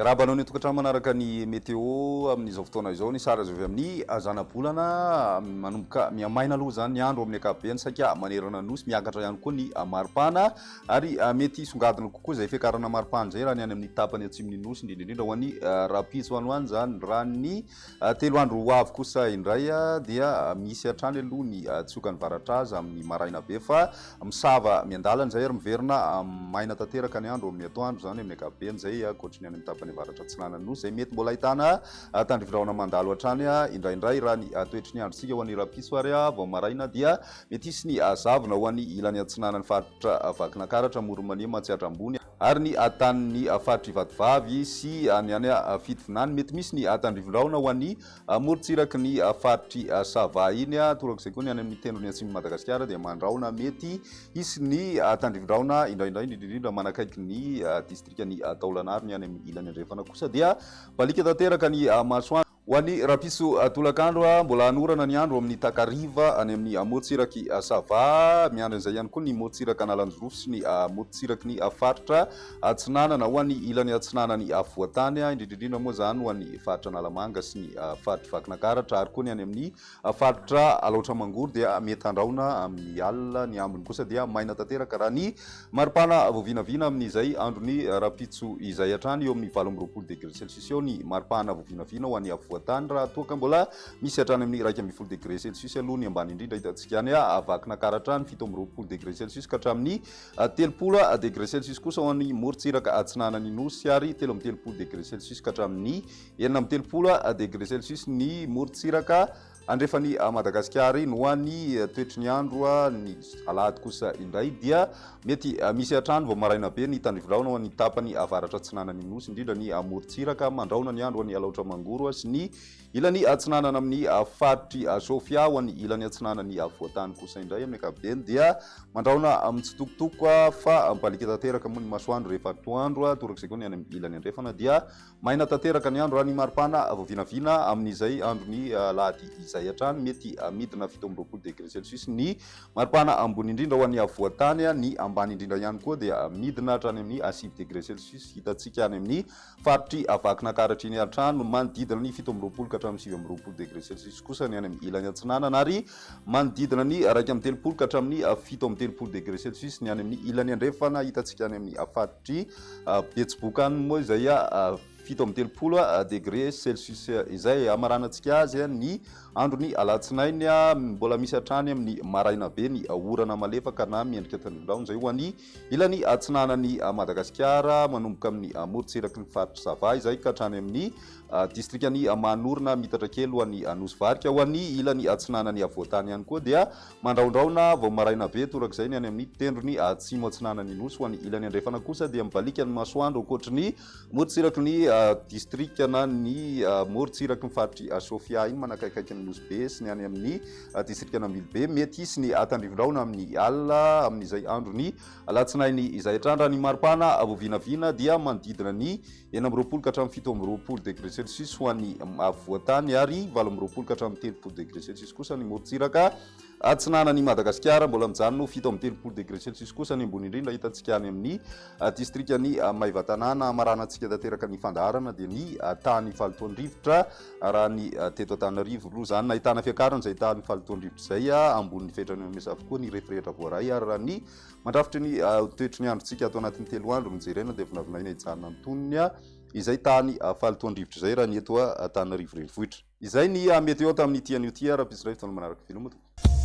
Miarahaba anao ny tokantrano manaraka ny météo amin'izao fotoana izao. Ny sary azo avy amin'ny zanabolana manomboka mihamaina aloha izany ny andro amin'ny ankapobeny saika manerana ny nosy. Miakatra ihany koa ny maripana ary mety hisongadina kokoa izay fiakarana maripana izay raha ny any amin'ny tapany atsimon'ny nosy indrindra indrindra ho an'ny rahampitso any ho any izany. Raha ny telo andro ho avy kosa indray dia misy hatrany aloha ny tsiokan'ny varatraza amin'ny maraina be fa Misava miandalana izay ary miverina maina tanteraka ny andro amin'ny atoandro, izany amin'ny ankapobeny izay ankoatry ny any amin'ny tapany avaratra atsinanan'ny Nosy izay mety mbola ahitana tandrifindrahona mandalo hatrany indraindray. Raha ny toetry ny androntsika ho an'ny rahampitso ary vao maraina dia mety hisy ny zavona ho an'ny ilany atsinanan'ny faritra Vakinakaratra, Amoron'i Mania, Matsiatra Ambony ary ny tanin'ny faritr'i Vatovavy sy ny any Fitovinany. Mety misy ny tandrifindrahona ho an'ny Amorontsiraky ny faritr'i Sava iny, torak'izay koa ny any amin'ny tendrony atsimon'i Madagasikara dia mandrahona mety hisy ny tandrifin-drahona indraindray, indrindra indrindra manakaiky ny distrikan'i Taolagnaro. Ny any amin'ny ilany andrefana kosa dia baliaka tanteraka ny masoandro. Ho an'ny rahampitso tolakandro, mbola hanorana ny andro amin'ny takariva any amin'ny amorontsirak'i Sava. Miandry an'izay ihany koa ny morontsirak'Analanjirofo sy ny morontsiraky ny faritra Atsinanana, ho an'ny ilany atsinanan'ny afovoan-tany, indrindra indrindra moa izany ho an'ny faritra Analamanga sy ny faritr'i Vakinankaratra ary koa ny any amin'ny faritra Alaotra Mangoro dia mety handrahona amin'ny alina, ny ambiny kosa dia maina tanteraka raha ny maripana vao vinavina amin'izay andron'ny rahampitso izay hatrany, eo amin'ny 28 degré celsius eo ny maripana vao vinavina ho an'ny afovoan-tany raha toa ka mbola misy hatrany amin'ny 11 degré celsius aloha ny ambany indrindra hitantsika any Vakinankaratra any, 27 degré celsius ka hatramin'ny 30 degre celsius kosa ho an'ny morontsiraka atsinanan'ny Nosy ary 33 degre celsius ka hatramin'ny 36 degre celsius ny morontsiraka andrefan'i Madagasikara iny. Ho an'ny toetry ny andro ny alahady kosa indray dia mety misy hatrany vao maraina be ny tandrifindrahona ho an'ny tapany avaratra atsinanan'ny Nosy, indrindra ny morontsiraka. Mandrahona ny andro ho an'ny Alaotra Mangoro sy ny Ilany atsinanana amin'ny faritr'i Sofia, ho an'ny ilany atsinanan'ny afovoan-tany kosa indray amin'ny ankapobeny dia mandrahona mitsitokotoko fa mibaliaka tanteraka moa ny masoandro rehefa atoandro, torak'izay koa ny any amin'ny ilany andrefana dia maina tanteraka ny andro raha ny maripana vao vinavina amin'izay andron'ny alahady izay hatrany. Mety midina 27 degré celsius ny maripana ambony indrindra ho an'ny afovoan-tany, ny ambany indrindra ihany koa dia midina hatrany amin'ny 9 degré celsius hitantsika any amin'ny Faritr'i Vakinankaratra iny hatrany, manodidina ny 27 ka hatramin'ny 29 degre celsius kosa ny any amin'ny ilany atsinanana ary manodidina ny 31 ka hatramin'ny 37 degre celsius ny any amin'ny ilany andrefana. Hitantsika any amin'ny faritr'i Betsiboka any moa izay 37 degre celsius izay. Hamaranantsika azy ny andron'ny alatsinainy, mbola misy hatrany amin'ny maraina be ny orana malefaka na miendrika tandrifin-drahona izay ho an'ny Ilany atsinanan'i Madagasikara, manomboka amin'ny morontsiraky ny faritr'i Sava izay ka hatrany amin'ny distrikan'i Mahanorina miitatra kely ho an'i Nosy Varika. Ho an'ny ilany atsinanan'i afovoan-tany ihany koa dia mandrahondrahona vao maraina be torak'izay ny any amin'ny tendrony atsimo atsinanan'ny Nosy. Ho an'ny ilany andrefana kosa dia mibaliaka ny masoandro ankoatry ny morontsiraky ny distrika na ny morontsiraky ny faritr'i Sofia iny manakaikaiky ny Nosy Be sy ny any amin'ny Distrikan'Ambilobe. Mety hisy ny tandrivindrahona amin'ny alina amin'izay andron'ny alatsinainy izay hatrany. Raha ny maripana vao vinavina dia manodidina ny 26 ka hatramin'ny 27 degré celsius ho an'ny afovoan-tany ary 28 ka hatramin'ny 30 degré celsius kosa ny morontsiraka atsinanan'i Madagasikara. Mbola mijanona ho 37 degré celsius kosa ny ambony indrindra hitantsika any amin'ny distrikan'i Maevatanàna. Hamaranantsika tanteraka ny fandaharana dia ny tany fahalotoan-drivotra. Raha ny teto Antananarivo aloha izany, nahitana fiakarana izay tahan'ny fahalotoan-drivotra izay, ambonin'ny fetran'ny OMS avokoa ny refy rehetra voaray ary raha ny mandrafitry ny toetry ny androntsika ato anatin'ny telo andro no jerena dia vinavinaina hijanona antonony izay tahan'ny fahalotoan-drivotra izay raha ny eto Antananarivo renivohitra. Izay ny météo tamin'ity anio ity, rahampitso indray fotoana manaraka. Veloma tompoko.